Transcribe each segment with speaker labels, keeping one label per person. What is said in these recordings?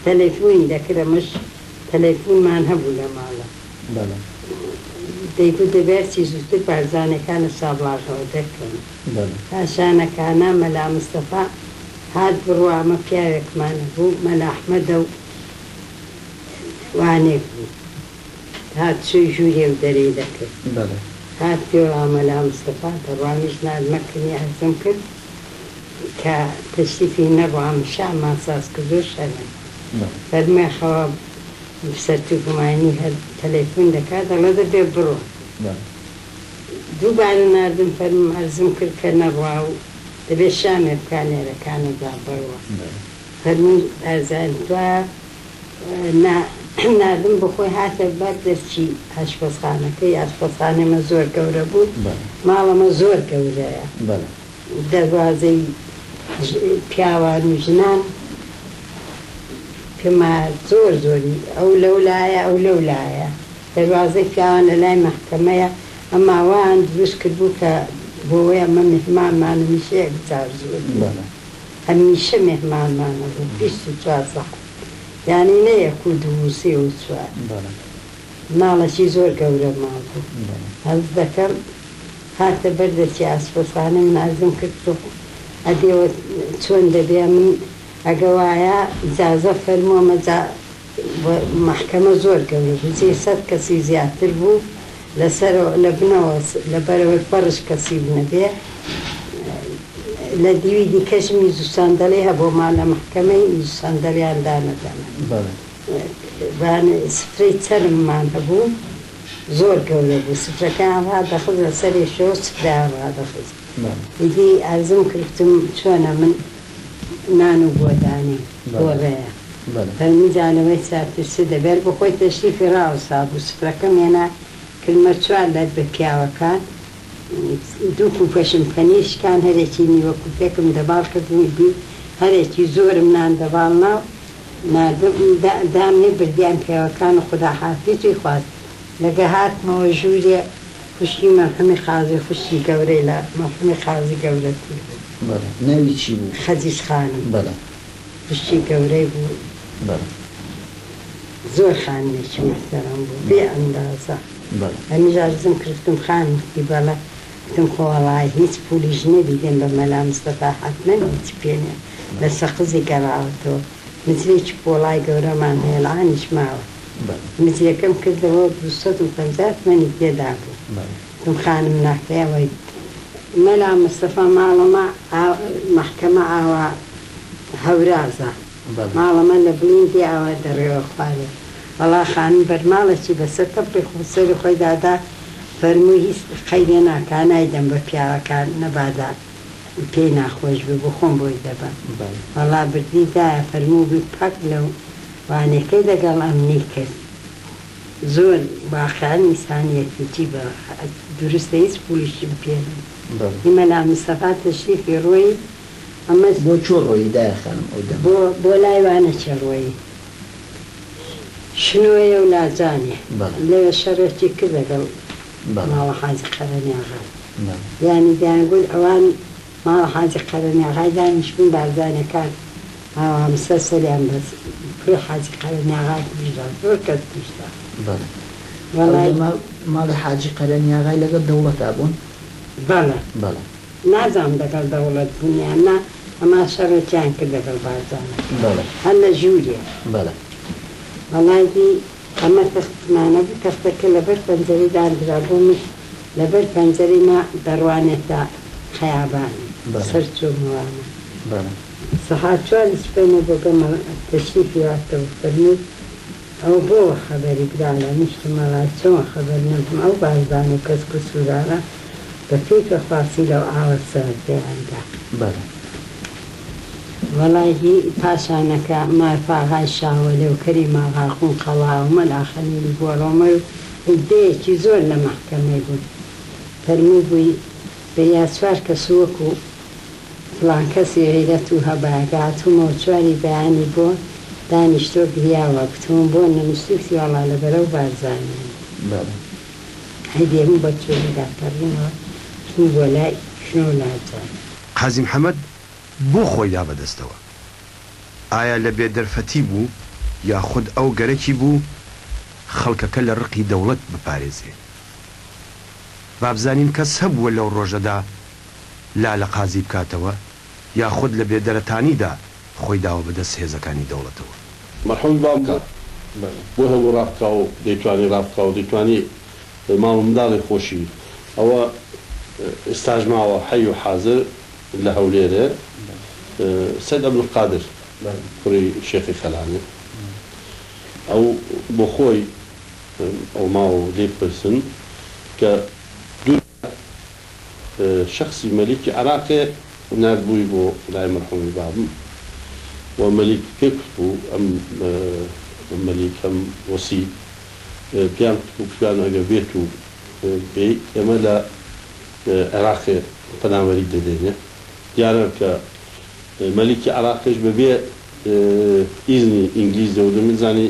Speaker 1: تەلەفونی دەکرد ئەمەش تەلەفونمان هەبوو لە ماڵە.
Speaker 2: بەڵێ.
Speaker 1: دەیگوت دەبێ هەرچی زووتر بارزانیەکان لە سابڵاغەوە دەرکەون.
Speaker 2: بەڵێ.
Speaker 1: پاشانەکانا مەلا مستەفا هات بڕوا ئەمە پیاوێکمان هەبوو مەلا ئەحمەدە و وانێک بوو هات چۆی ژوورێ و دەرێی دەکرد.
Speaker 2: بەڵێ.
Speaker 1: هات پێوە مەلا مستەفا دەڕوا منیش ناردمە کنی عەرزم کرد کە تەشریفی نەڕوا من شامان ساز کردو شەرم
Speaker 2: بەڵێ.
Speaker 1: فەرمووی خەوا سەرتوگمانی هەر تەلەفون دەکا دەڵێ دەبێ بڕۆم.
Speaker 2: بەڵێ.
Speaker 1: دووبارە ناردم فەرمووم عەرزم کرد کە نەڕوا و دەبێ شامێ بکا لێرەکانەدا بڕوا.
Speaker 2: بەڵێ.
Speaker 1: فەرمووی بارزانی دوایە نا ناردم بۆ خۆی هاتە بەر دەرچی ئاشپەزخانەکەی، ئاشپەزخانەی مە زۆر گەورە بوو،
Speaker 2: بەڵێ.
Speaker 1: ماڵەمە زۆر گەورەیە.
Speaker 2: بەڵێ.
Speaker 1: دەروازەی پیاوان و ژنان پێما زۆر زۆری ئەو لەو لایە ئەو لەو لایە، دەروازەی پیاوان لە لای مەحکەمەیە، ئەما وایان دروست کردبوو کە بۆوەی ئەمە میهمانمان هەمیشە یەکجار زۆر بوو.
Speaker 2: بەڵێ.
Speaker 1: هەمیشە مێهمانمان ئەبوو 24 سەعات یانی نە یەک و دوو و سێ و چوار.
Speaker 2: بەڵێ.
Speaker 1: ماڵەکی زۆر گەورە ماڵ بوو.
Speaker 2: بەڵێ.
Speaker 1: هەست دەکەم هاتە بەر دەرکی ئاشپەزخانەی من عەرزم کرد تۆ ئەدێوە چۆن دەبێ من ئەگە وایە ئیجازە فەرموو ئەمە جا مەحکەمە زۆر گەورە بوو جێ 100 کەسی زیاتر بوو لەسەرەوە لە بنەوە لە بەرەوەی فەرش کەسی نەبێ لە دیوی دیکەش میز و سەندەلی هەبوو ما لە مەحکەمەی میز و سەندەلیان دانەدەنا.
Speaker 2: بەڵێ.
Speaker 1: سفرەی چەرممان هەبوو زۆر گەورە بوو سفرەکەیان ڕادەخست لەسەرێکیەوە سفرەیان ڕادەخست.
Speaker 2: بەڵێ.
Speaker 1: ئیدی عەرزم کردم چۆنە من نان و بۆ دانێم بۆ
Speaker 2: بەڵێ.
Speaker 1: ڕێیە.
Speaker 2: بەڵێ.
Speaker 1: فەرمووی جا لەوەی چاکتر چ دەبێ بۆ خۆی تەشریفی ڕاوەستابوو سفرەکەم هێنا کردمە چوار لەت بە پیاوەکان دوو کوپەشم پەنیر شکان هەرێکی نیوە کوپێکم دەباڵ کردم ئیدی هەرێکی زۆرم نان دەباڵ نا و ناردم دامنێ بردیان پیاوەکان و خودا حافیزی خواست لەگە هاتمەوە ژوورێ خوشکی مەرحومی قازی خوشکی گەورەی لە مەرحومی قازی گەورەتر بوو.
Speaker 2: بەڵێ ناوی چی بوو؟
Speaker 1: خەدیج خانم.
Speaker 2: بەڵێ.
Speaker 1: خوشکی گەورەی بوو.
Speaker 2: بەڵێ.
Speaker 1: زۆر خانمێکی موحتەرەم بوو بێ ئەندازە.
Speaker 2: بەڵێ.
Speaker 1: ئەمیش عەرزم کرد گوتم خانم وتی بەڵێ گوتم خۆ وەڵای هیچ پولیش نەبی دێم بە مەلا مستەفا حەتمەن هیچ پێ نیە لە سەقزی گەڕاوەتەوە مجلێکی پۆڵای گەورەمان هەیە العانیش ماوە.
Speaker 2: بەڵێ.
Speaker 1: مجلەکەم کردەوە 250 تمەنی تێدا بوو.
Speaker 2: بەڵێ.
Speaker 1: گوتم خانم ناکرێ ئەوەی مەلا مستەفا ماڵەمە مەحکەمە ئاوا هەورازە.
Speaker 2: بەڵێ.
Speaker 1: ماڵەمە لە بڵیندی ئاوا دەڕێوە خوارێ. وەڵا خانم بەرماڵەکی بەسەر تەپڵی خۆ سەری خۆی دادا فەرمووی هیچ قەیرێ ناکا نایدەم بە پیاوەکان نەبادا پێی ناخۆش بێ بۆ خۆم بۆی دەبەم.
Speaker 2: بەڵێ.
Speaker 1: وەڵا بردی دایە فەرموو بووی پاک لەو وانەکەی لەگەڵ ئەمنی کرد. زۆر واقیعەن ئینسانیەتێکی بە دروستە هیچ پولیشیم پێ نەبوو.
Speaker 2: بەڵێ.
Speaker 1: ئی مەلا مستەفا تەشریفی ڕۆیی ئەمە.
Speaker 2: بۆ کوێ ڕۆیی دایە خانم ئەو دەمە؟
Speaker 1: بۆ بۆ لای وانەکێ ڕۆیی؟ شنۆیە و لاجانێ.
Speaker 2: بەڵێ.
Speaker 1: لەوێ شەڕێکی کرد لەگەڵ
Speaker 2: بەڵێ.
Speaker 1: ماڵە حاجی قەرەنیاغای.
Speaker 2: بەڵێ.
Speaker 1: یانی دەیانگوت ئەوان ماڵە حاجی قەرەنیاغای دانیشتبوون بارزانیەکان ئاوا مسەر سەریان بەس کوڕی حاجی قەرەنیاغای کوژرا زۆر کەس کوژرا.
Speaker 2: بەڵێ. ئەو
Speaker 1: وەڵای.
Speaker 2: دەمە ماڵی حاجی قەرەنیاغای لەگەڵ دەوڵەتا بوون؟
Speaker 1: بەڵێ.
Speaker 2: بەڵێ.
Speaker 1: نازانم لەگەڵ دەوڵەت بوون یان نا ئەما شەڕێکیان کرد لەگەڵ بارزانەکان
Speaker 2: بەڵێ.
Speaker 1: هەر لە ژوورێ.
Speaker 2: بەڵێ.
Speaker 1: وەڵای دی ئەمە تەختمانە بوو تەختەکە لەبەر پەنجەرەی داندرا بۆ من لەبەر پەنجەرەی ما دەڕوانێتە خەیابانی
Speaker 2: بەڵێ.
Speaker 1: سەر چۆمەوانە.
Speaker 2: بەڵێ.
Speaker 1: سەعات چواری سبەینێ بۆ گەمە تەشریفی هاتەوە فەرمووی ئەو بۆ خەبەری برالە نیشتم وەڵای چۆن خەبەر نەبم ئەو بارزان و کەسک و سوورانە بە کەیفە خواسی لەو ئاوە سەرەکەیان دا.
Speaker 2: بەڵێ.
Speaker 1: وەڵای هی پاشانەکە مارفاغای شاوەلێ و کەریم ئاغا قونقەڵا و مەلا خەلیلی بۆڕۆمەی و عیدەیەکی زۆر لە مەحکەمەی بوون فەرموو بووی بریا چوار کەس وەکوو فڵان کەسی غیرەت و هەبایە گاتوومەوە چواری بەیانی بۆ دانیشتوە گریاوە گوتم بۆ نەنووستی گوتی وەڵا لەبەرەو بارزانیانە.
Speaker 2: بەڵێ.
Speaker 1: هەی دێم بە چۆلیدا پەڕینەوە چووم بۆ لای شنۆ لاجان.
Speaker 3: قازی محەمەد بۆ خۆی دا بەدەستەوە؟ ئایا لە بێ دەرفەتی بوو؟ یاخود ئەو گەرەکی بوو خەڵکەکە لە ڕقی دەوڵەت بپارێزێ. بابزانین کەس هەبووە لەو ڕۆژەدا لا لە قازی بکاتەوە یاخود لە بێدەرەتانیدا خۆی داوە بەدەست هێزەکانی دەوڵەتەوە.
Speaker 4: مەرحومی بابم بۆی هەبوو ڕابکا و دەیتوانی ڕابکا و دەیتوانی ماڵ و منداڵی خۆشی ئەوە ئێستاش ماوە حەی و حازر لە هەولێرێ سەید عەبدولقادر کوڕی شێخی خەلانێ ئەو بۆ خۆی ئەو ماوە و لێی بپرسن کە دوو شەخسی مەلیکی عەراقێ ناردبووی بۆ لای مەرحومی بابم و مەلیک پێ کوتبوو ئەم مەلیک ئەم وەسی پێیان کوتبوو کوتیان ئەگەر بێت و بێی ئێمە لە عێراقێ پەنابەریت دەدەینێ دیارە کە مەلیکی عەراقیش بە بێ ئیزنی ئینگلیز دەوردە من زانی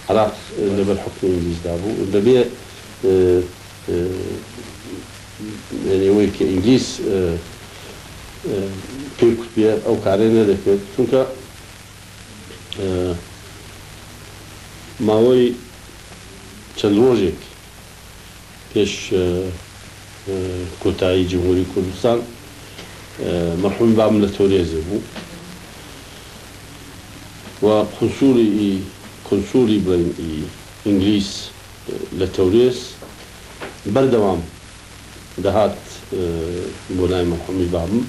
Speaker 4: عەراق لەبەر حوکمی ئینگلیزدا بوو بە بێ یانی ئەوەی کە ئینگلیز پێی کوتبێ ئەو کارەی نەدەکرد چونکە ماوەی چەند ڕۆژێک پێش کۆتایی جمهوری کوردستان مەرحومی بابم لە تەورێزێ بوو و قونسوڵی کونسوڵی بڵێین ئی ئینگلیز لە تەورێز بەردەوام دەهات بۆ لای مەرحومی بابم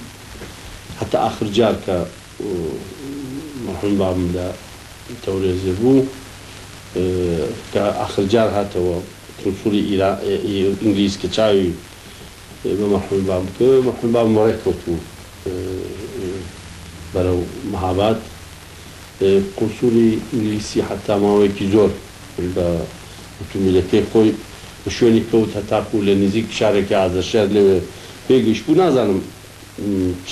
Speaker 4: هەتا ئاخر جار کە مەرحومی بابم لە تەورێزێ بوو کە ئاخر جار هاتەوە کونسوڵی ئینگلیز کە چاوی بە مەرحومی بابم بکەوێ مەرحومی بابم وەڕێ کەوتبوو بەرەو مەهاباد قونسولی ئینگلیسی حەتا ماوەیەکی زۆر بە ئۆتۆمبیلەکەی خۆی بە شوێنی کەوت هەتاکوو لە نزیک شارێکی ئازەرشەهر لەوێ پێ گەیشتبوو. نازانم چ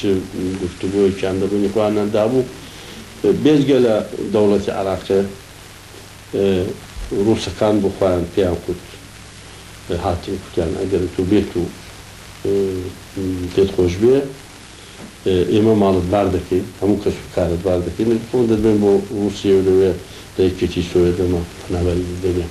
Speaker 4: گفتوگۆیەکیان لە بەینی خۆیاندا دابوو. بێجگە لە دەوڵەتی عێراقێ ڕووسەکان بۆ خۆیان پێیان کوت هاتن کوتیان ئەگەر ئەتۆ بێت و پێت خۆش بێ ئێمە ماڵت بار دەکەین، هەموو کەس و کارت بار دەکەین، خۆمان دەتبەین بۆ ڕووسیە و لەوێ لە یەکێتی سۆڤێت ئێمە پەنابەری دەدەینێ.